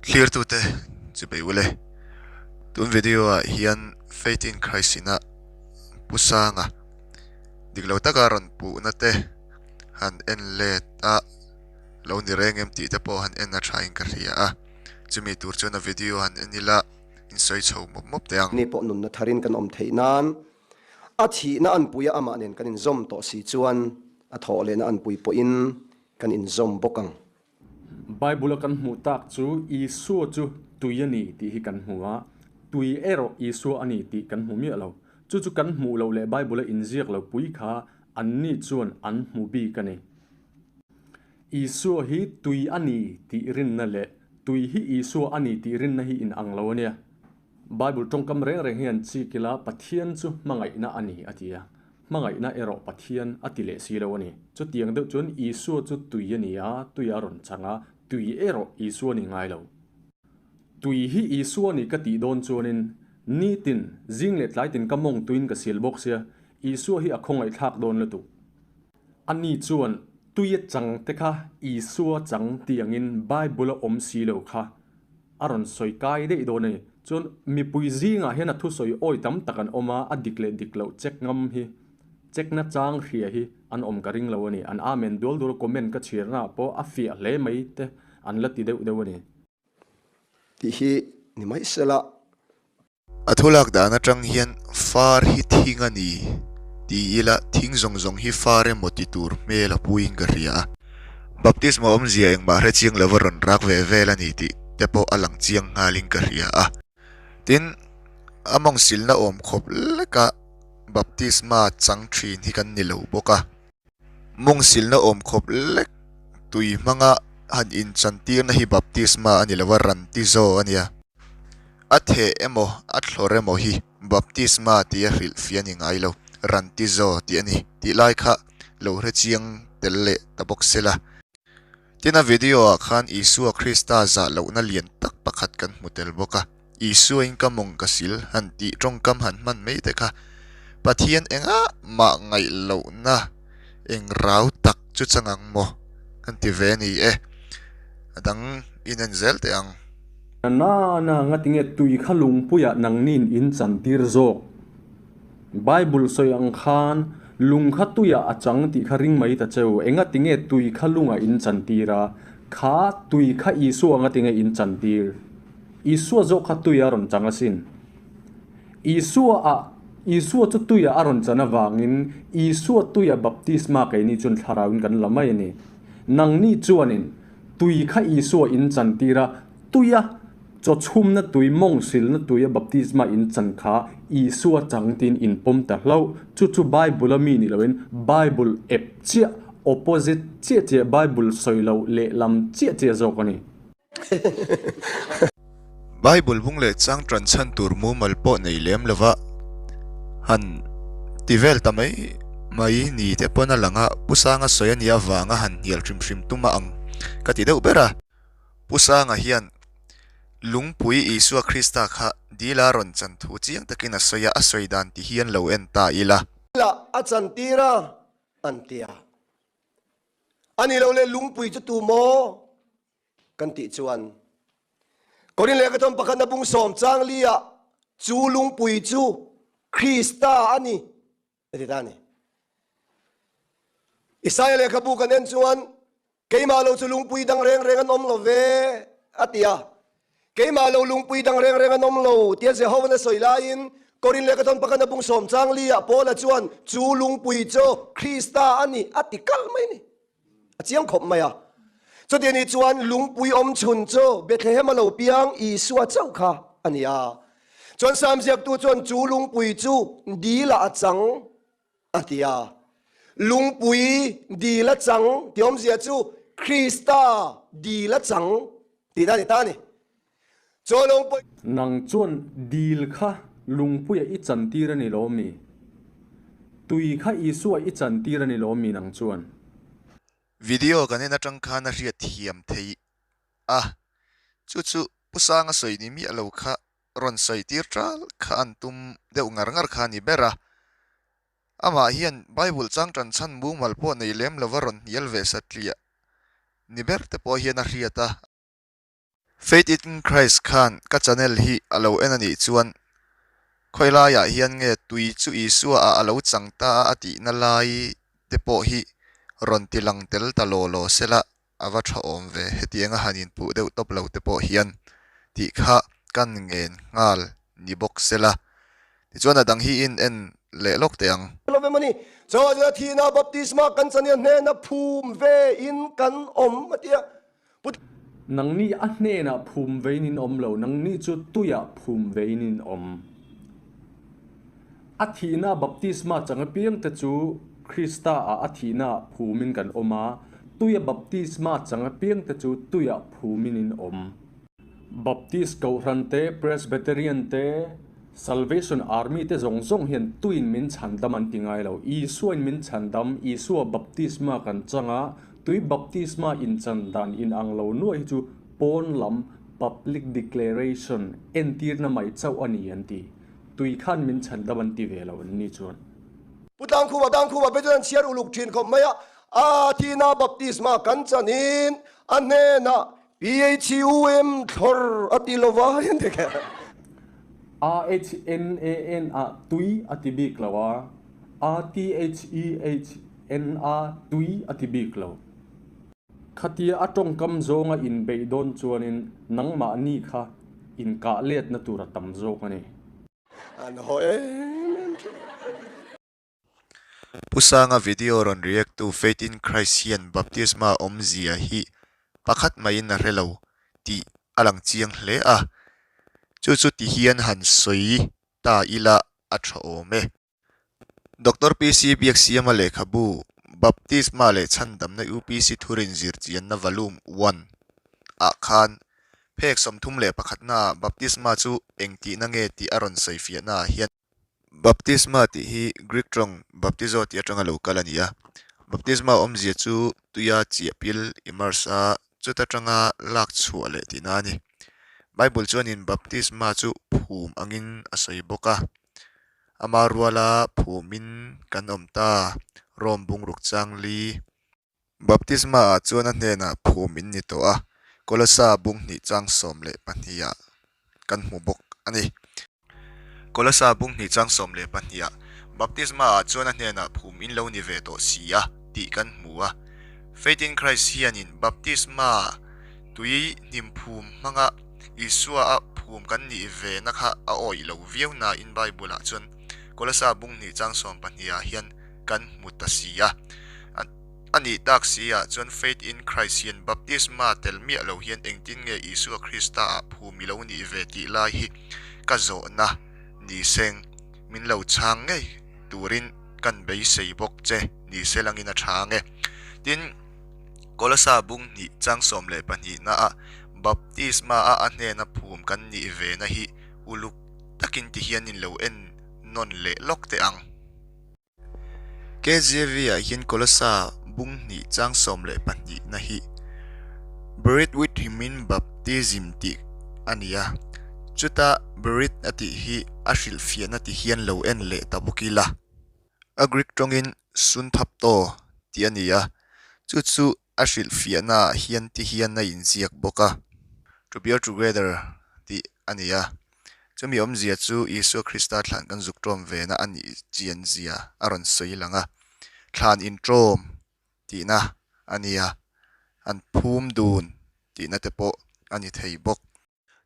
Thlirtute chu bei ule. Tun video ah hian Faith in Christ ina Pu Sanga dik lo taka rawn puhna te han en let a lo ni reng em tih te pawh han en a tha in ka hria a. Chumi tur chuan a video han en ila in sawi chho mawp mawp teh ang. Ni pawh nunna tharin kan awm theih nan a thihna anpuia amah nen kan inzawm tawh si chuan a thawh lehna anpui pawhin kan inzawm bawk ang. Bible-a kan hmuh tak chu Isua chu tui a ni tih hi kan hmu a, tui erawh Isua a ni tih kan hmu miah lo. Chu chu kan hmuh loh leh Bible-a inziak lo pui kha anni chuan an hmu bik a ni. Isua hi tui a ni tih rinna leh tui hi Isua a ni tih rinna hi inang lo a nia. Bible tawngkam reng reng hian chik ila Pathian chu hmangaihna a ni a ti a, hmangaihna erawh Pathian a ti leh si lo a ni. Chutiang deuh chuan Isua chu tui a ni a, tui a rawn chang a, tui erawh Isua a ni ngai lo. Tui hi Isua a ni ka tih dawn chuanin nitin, zing leh tlaitin ka mawng tuiin ka sil bawk sia, Isua hi a khawngaihthlak dawn lutuk. Ani chuan tuia chang te kha Isua chang tih angin Bible a awm si lo kha a rawn sawi kai daih dawn a ni. Chuan mipui zingah hian a thusawi awi tam tak an awm a, a dik leh dik loh check ngam hi, check na chang hria hi an awm ka ring lo a ni. An amen dual dual comment ka chhirna ah pawh a fiah hle mai te an la ti deuh deuh a ni. Tih hi ni mai sela. A thulak dan atang hian far hi thing a ni ti ila thing zawng zawng hi far emaw ti tur hmel a puiin ka hria a. Baptisma awmzia engmah hre chiang lova rawn rak ve vel a ni tih te pawh a lang chiang nghalin ka hria a. Tin, a mawng silna awm khawp leka baptisma chang thin hi kan ni lo bawk a. Mawng silna awm khawp lek tui hmanga han inchantirna hi baptisma a ni lo a, rantizo a nia. A theh emaw a thlawr emaw hi baptisma tia hrilhfiah a ni ngai lo, rantizo tih a ni tih lai kha lo hre chiang tel leh ta bawk sela. Tin a video ah khan Isua Krista zah lohna lian tak pakhat kan hmu tel bawk a, Isua in ka mawng ka sil han tih tawngkam han hman mai te kha Pathian engah mah ngaih lohna eng rau tak chu chang ang maw kan ti ve a ni e, a dang in en zel teh ang. Na na ngatinge tui kha lungpuiah nangnin in chantir zawk. Bible sawi ang khan lung kha tuiah a chang tih kha ring mai ta cheu. Enga tinge tui kha lungah in chantir a? Kha tui kha Isua anga tinge in chantir? Isua zawk kha tuiah a rawn chang asin. Isua ah Isua chu tuiah a rawn chan avangin Isua tuiah baptisma keini chuan thlarauin kan la mai a ni. Nangni chuanin tui kha Isua in chantir a, tuia Chaw chhumna tui, mawng silna tuia baptisma in chan kha Isua chang tiin in pawm ta hlauh. Chu chu Bible a mi ni loin Bible ep chiah, opposite chiah chiah, Bible sawi loh lehlam chiah chiah zawk a ni. Bible bung leh chang tan chhan tur mumal pawh nei lem lova han ti vel ta mai mai ni te pawn a lang a, Pu Sanga sawi a nih avanga han hnial hrim hrim tum a ang ka ti deuh ber a. Pu Sanga hian Lungpui Isua Krista kha dila rawn chan thu chiang takin a sawi a, a sawi dan ti hian lo en ta ila. Lah a chan tir a, an ti a. A ni lo le Lungpui chu tu maw? kan tih chuan Korin lehkha thawm pakhatna bung sawm chang li ah chu Lungpui chu Krista a ni a ti ta a ni. Isaia lehkhabu kan en chuan Keimah lo chu lungpui dang reng reng an awm lo ve, a ti a. Keimah lo lungpui dang reng reng an awm lo, tia Jehova'n a sawi laiin, Korin lehkha thawn pakhat a bung sawm chang li-ah Paula chuan chu lungpui chu Krista a ni, a ti kalh mai a ni. A chiang khawp mai a. Chuti anih chuan lungpui awm chhun chu Bethlehem a lo piang Isua chauh kha a ni a. Chuan Sam ziaktu chuan chu lungpui chu dilah a chang. A ti a. Lungpui dil a chang tih awmzia chu Krista dil a chang tihna a ni ta a ni. Chaw lungpui. Nang chuan dil kha lungpuia i chantir a ni lo mi? Tui kha Isua i chantir a ni lo mi nang chuan? Video kan en atang khan a hriat thiam theih a, chu chu Pu Sanga sawi ni miah lo kha rawn sawi tir tal kha an tum deuh ngar ngar kha a ni ber a. Amah hian Bible chang tan chhan mumal pawh nei lem lova rawn hnial ve satliah ni ber te pawh hian a hriat a. Faith in Christ khan ka channel hi a lo en a nih chuan khawi laiah hian nge tui chu Isua ah a lo chang ta a a tihna lai te pawh hi rawn ti lang tel ta law law sela a va tha awm ve. Hetianga han inpuh deuh tawp lo te pawh hian tih kha kan ngen nghal ni bawk sela. Tichuan a dang hi in en leh lawk teh ang. Love em a ni. Chawah chuan a thihna baptisma kan chania hnena phum ve in kan awm a ti a. Pu. Nangni a hnenah phum vein in awm lo, nangni chu tuiah phum vein in awm. A thihna baptisma chang apiangte chu Krista ah a thihna phumin kan awm a, tuia baptisma chang apiangte chu tuiah phumin in awm. Baptist Kohhran te, Presbyterian te, Salvation Army te zawng zawng hian tuin min chhandam an ti ngai lo. Isuain min chhandam, Isua baptisma kan chang a, tui baptisma inchan dan inang lo nuai hi chu pawn lam public declaration entirna mai chauh a ni an ti. Tui khan min chhandam an ti ve lo an ni chuan. Pu Tlangkhuma, Tlangkhuma phei chuan an chhiar uluk thin khawp mai a, a thihna baptisma kan chanin a hnenah PHUM thlawr a ti lova hian ti kher. AHNAN ah tui a ti bik lo a, ATHEHN ah tui a ti bik lo. Khatia a tawngkam zawnga inbeih dawn chuanin nangmahni kha inkah letna tur a tam zawk a ni. An haw em em thin. Pu Sanga video rawn react tu Faith in Christ hian baptisma awmzia hi pakhat maiin a hre lo tih a lang chiang hle a, chu chu ti hian han sawi ta ila a tha awm e. Doctor PC Biaksiama lehkhabu Baptisma leh Chhandamna UPC Thurin Zirchianna Volume One ah khan phek 31 naah baptisma chu engtihna nge tih a rawn sawifiahna ah hian Baptisma tih hi Greek tawng baptizo tih atanga lo kal a ni a. Baptisma awmzia chu tuia chiah pil, immerse, a, chuta tanga lak chhuah leh tihna a ni. Bible chuanin baptisma chu phum angin a sawi bawk a. Ama ruala phumin kan awm ta, Rome bungruk chang li. Baptisma ah chuan a hnenah phum in ni tawh a, Kolosa bung hnih chang 12 ah kan hmu bawk a ni. Kolosa bung hnih chang 12 ah Baptisma ah chuan a hnenah phum in lo ni ve tawh si a tih kan hmu a. Faith in Christ hianin Baptisma tui hnim phum hmanga Isua a phum kan nih ve na kha a awih lo viau nain Bible ah chuan Kolosa bung hnih chang 12 ah hian kan hmu ta si a. A nih tak si ah chuan Faith in Christ hian baptisma tel miah lo hian engtin nge Isua Krista ah phum i lo nih ve tih lai hi ka zawhna ni seng min lo chhang ngei turin kan beisei bawk che ni se langin a tha ang e. Tin, Kolosa bung hnih chang 12 na ah baptisma a a hnena phum kan nih ve na hi uluk takin ti hian in lo en nawn leh lawk teh ang. KJV ah hian Kolosa bung hnih chang 12 na hi Buried with him in baptism tih a ni a, chuta buried a tih hi a hrilhfiahna ti hian lo en leh ta bawk ila. A Greek tawngin sunthapto tih a ni a, chu chu a hrilhfiahna ah hian ti hian a inziak bawk a, To bear together tih a ni a, chumi awmzia chu Isua Krista thlan kan zuk ṭawm vena a nih chian zia a rawn sawi lang a, thlan inṭawm tihna a ni a, an phum dun tihna te pawh a ni thei bawk.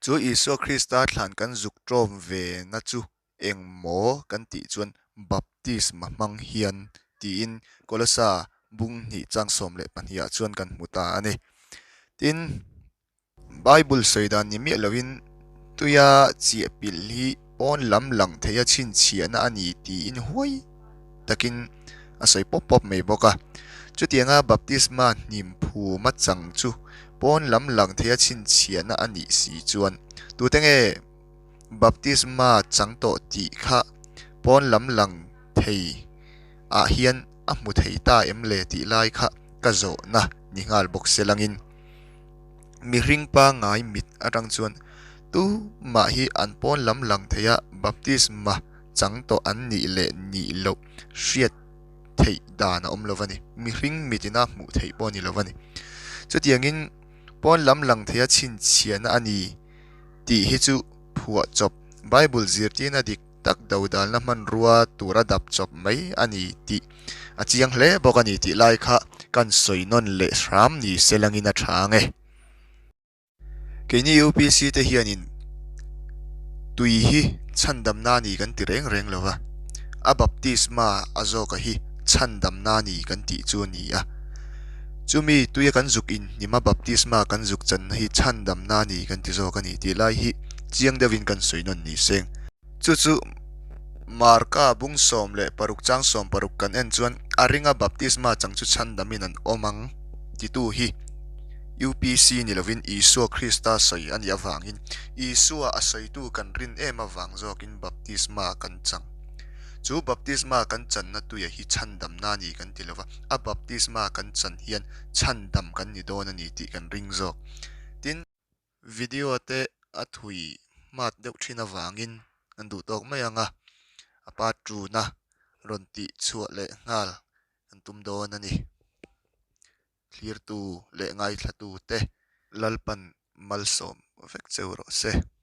Chu Isua Krista thlan kan zuk ṭawm vena chu Eng maw kan tih chuan baptisma hmang hian tiin Kolosa bung hnih chang 12 ah chuan kan hmu ta a ni. Tin, Bible sawi dan ni miah loin tuia chiah pilh hi pawn lam lang theia chhinchhiahna a ni tiin huai takin a sawi pawp pawp mai bawk a. Chutianga baptisma hnim phuma chang chu pawn lam lang theia chhinchhiahna a nih si chuan tute nge Baptisma chang tawh tih kha pawn lam lang thei ah hian a hmu thei ta em le tih lai kha ka zawhna ni nghal bawk se langin mihring pangngai mit atang chuan tumah hi an pawn lam lang thei a baptisma chang tawh an nih leh nih loh hriat theih dan a awm lo a ni. Mihring mitina hmuh theih pawh a ni lo a ni. Chutiangin. Pawn lam lang theia chhinchhiahna a ni tih hi chu phuah chawp, Bible zirtirna dik tak dodalna hmanrua tura dap chawp mai a ni tih a chiang hle bawk a ni tih lai kha kan sawi nawn leh hram ni se langin a tha ang e. Keini UPC te hianin tui hi chhandamna a ni kan ti reng reng lo va, a baptisma a zawka hi chhandamna a ni kan tih chu a ni a. Chumi tuia kan zuk inhnima baptisma kan zuk channa hi chhandamna a ni kan ti zawk a ni tih lai hi chiang deuhin kan sawi nawn ni seng. Chu chu Marka bung 16 chang 60 kan en chuan a ringa baptisma chang chu chhandamin an awm ang titu hi UPC ni lovin Isua Krista sawi a nih avangin Isua a sawitu kan rin em avang zawkin baptisma kan chang. Chu baptisma kan channa tuia hi chhandamna a ni kan ti lova, a baptisma kan chan hian chhandam kan ni dawn a ni tih kan ring zawk. Tin, video te a thui hmat deuh thin avangin kan duh tawk mai ang a, a part tuna rawn tih chhuah leh nghal kan tum dawn a ni. Thlirtu leh ngaithlatute Lalpan malsawm vek cheu rawh se.